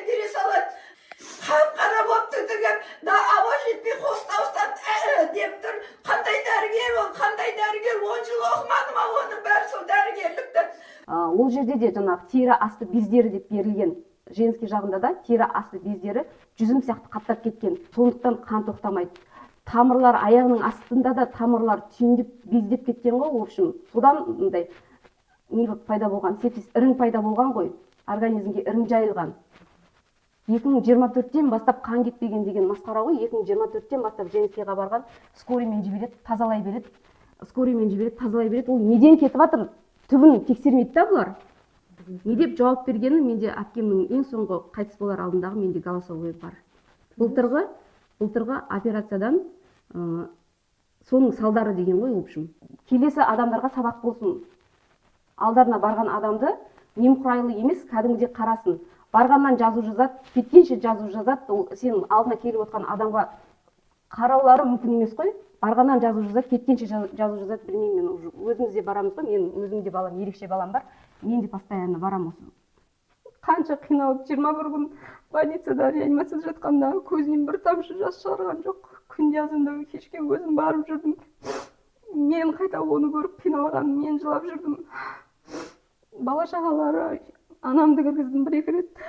Давление бере салады. Қап қара болып түтігіп, да, ауа жетпей, қос дауыстан «ә» деп тұр. Қандай дәрігер ол, қандай дәрігер? 10 жыл оқымады ма оның бәрі сол дәрігерлікті? Ол жерде де жаңағы тері асты бездері деп берілген. Женский жағында да тері асты бездері жүзім сияқты қаптап кеткен, сондықтан қан тоқтамайды. Тамырлар, аяғының астында да тамырлар түйіндеп, бездеп кеткен ғой. В общем, содан мындай не болып пайда болған, сепсис, ірің пайда болған ғой, организмге ірің жайылған. 2024-тен бастап қан кетпеген деген масқара ғой. 2024-тен бастап женскийға барған, скорыймен жібереді, тазалай береді, скорыймен жібереді, тазалай береді. Ол неден кетіп жатыр, түбін тексермейді да. Бұлар не деп жауап бергені, менде әпкемнің ең соңғы қайтыс болар алдындағы менде голосовой бар. Былтырғы операциядан соның салдары деген ғой. В общем, келесі адамдарға сабақ болсын: алдарына барған адамды немқұрайлы емес, кәдімгідей қарасын. Барғаннан жазу жазады, кеткенше жазу жазады. Ол сенің алдына келіп отқан адамға қараулары мүмкін емес қой. Барғаннан жазу жазады, кеткенше жазу жазады. Білмеймін, мен уже өзіміз де барамыз ғой. Менің өзім де балам, ерекше балам бар, мен де постоянно барамын осы. Қанша қиналып, 21 күн больницада, реанимацияда жатқанда көзінен бір тамшы жас шығарған жоқ. Күнде азанда, кешке өзім барып жүрдім. Мен қайта оны көріп қиналған, мен жылап жүрдім. Бала шағалары, анамды кіргіздім бір екі рет.